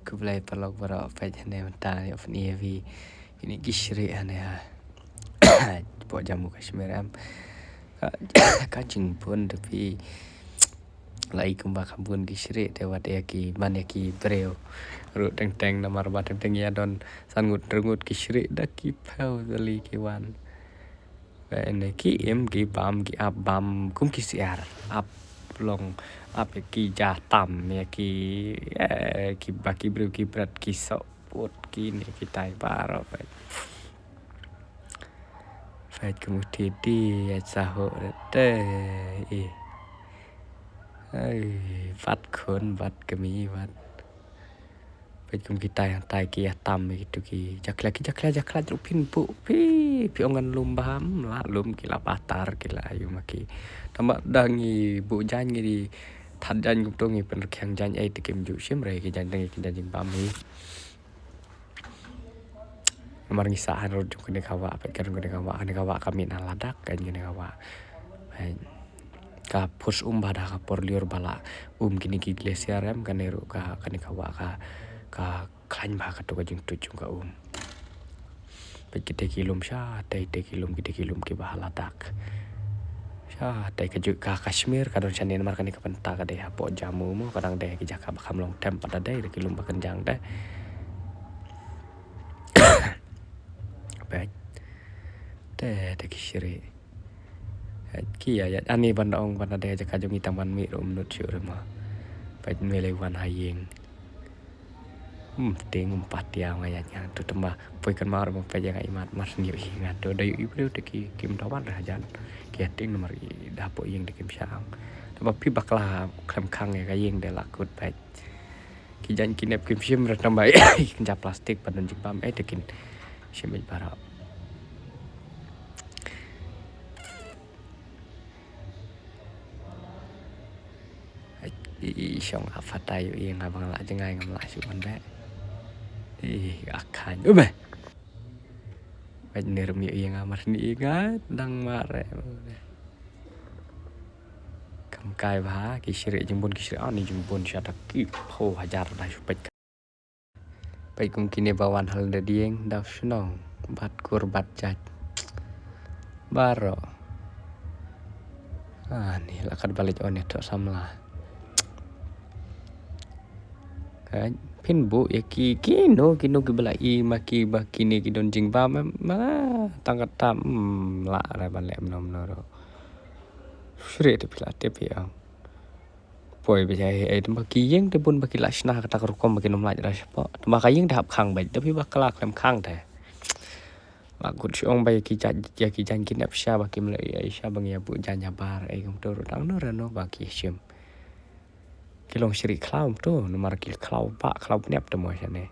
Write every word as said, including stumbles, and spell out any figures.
Khublei paralok baroh, peit hangne mynta ïa phin ïa phi kine ki shrieh hangne ha. Pok Jammu Kashmir em. Ka, ka jingbun da phi. Lai kumba ka bun ki shrieh te wat ïa ki ban ïa ki briew. Ruh teng teng namar ba teng teng ïa don san ngut hynriew ngut ki shrieh da ki phew tylli ki wan. Ba ine ki im ki bam ki ap bam kum ki siar ap long ap ïa ki ja tam ïa ki eh, ki ba ki briew ki bret ki sok put ki ne ki tai baroh peit. Peit kum u titi ïa saho te i. Ai, bat khun bat kmie bat. Peit kum ki tai hangtai ki ïa tam ïa kitu ki jakhlia ki jakhlia jakhlia ruh phin buh phi phi ong ngan lum bha em la lum ki la batar ki la ayu ma ki. Tang ba da ngi buh jaiñ ngi di that jaiñ kumtu ngi pynrkhiang jaiñ ei te kim ju shim re ki jaiñ te ngi ki jaiñ jingbam hi. Namar ngi sah hanrud jong kane ka wah peit ka jong kane ka wah kane ka wah ka mih na Ladakh ka jong kane ka wah. Peit ka phus um bha da ka por lyiur ba la um kine ki glacier em kane ruh ka kane ka wah ka ka khlaiñ bha katu ka jingtuid jong ka um. Peit kite ki lum sha tei te ki lum kite ki lum kiba ha Ladakh. Sha tei ka juh ka Kashmir ka don shane namar kane ka bynta ka dei hapoh Jammu mo ka dang dei ki jaka ba kham long tem pat da dei da ki lum ba kynjang dei. Peit te te ki shrieh. Ki ïa ïa ani ban da ong ban da dei jaka jong ngi tang ban mih ruh um nud shuh ruh mo. Peit ngi lei wan ha ïing. Hmm, ting um pat ïa nga ïa nga tu tymba poi kan ma ruh mo peit ïa nga imat mar ngi ïa nga tu da ïa i briew te ki kim da wan da hajan. Ki ïa ting namar i da hapoh ïing da kim shang. Tymba phi bakla khlem khang ïa ka ïing da la kut peit. Ki jaiñ ki nep kim shim re tang ba ki kynja plastik ba don jingbam eh te kin shim beit baroh. I shong a fatai ïa nga bang la jngai ngam la shu ban be. I a khan u be. Bad ni rem ïa nga mar ni nga dang mare. Kam kai bha ki shrieh jingbun ki shrieh ani jingbun sha da ki phew hajar da shu peit. Peit kum kine ba wan hal da dieng da shnong bad kur bad jait. Baroh. Ani la kat ba leit on ïa thoh samla. Phin buh ïa ki kino kino ki ba la i ma ki ba kine ki don jingbam em ma tang kata em la ra ban leh mno mno ruh. Shrieh te phi la tip ïa. Poi ba jai ai tymba ki ïeng te bun ba ki la shna kata ka rukom ba ki nym lait ra shapoh tymba ka ïeng te hap khang bad da phi ba kla khlem khang te. Ba kut shong ba ïa ki jait ïa ki jaiñ ki nep sha ba kim leh ïa sha ba ngi ïa buh jaiñ habar ai kumtu ruh dang no rano ba ki shim. Ki long shrieh khlaw kumtu namar ki khlaw ba khlaw nep te mo shane.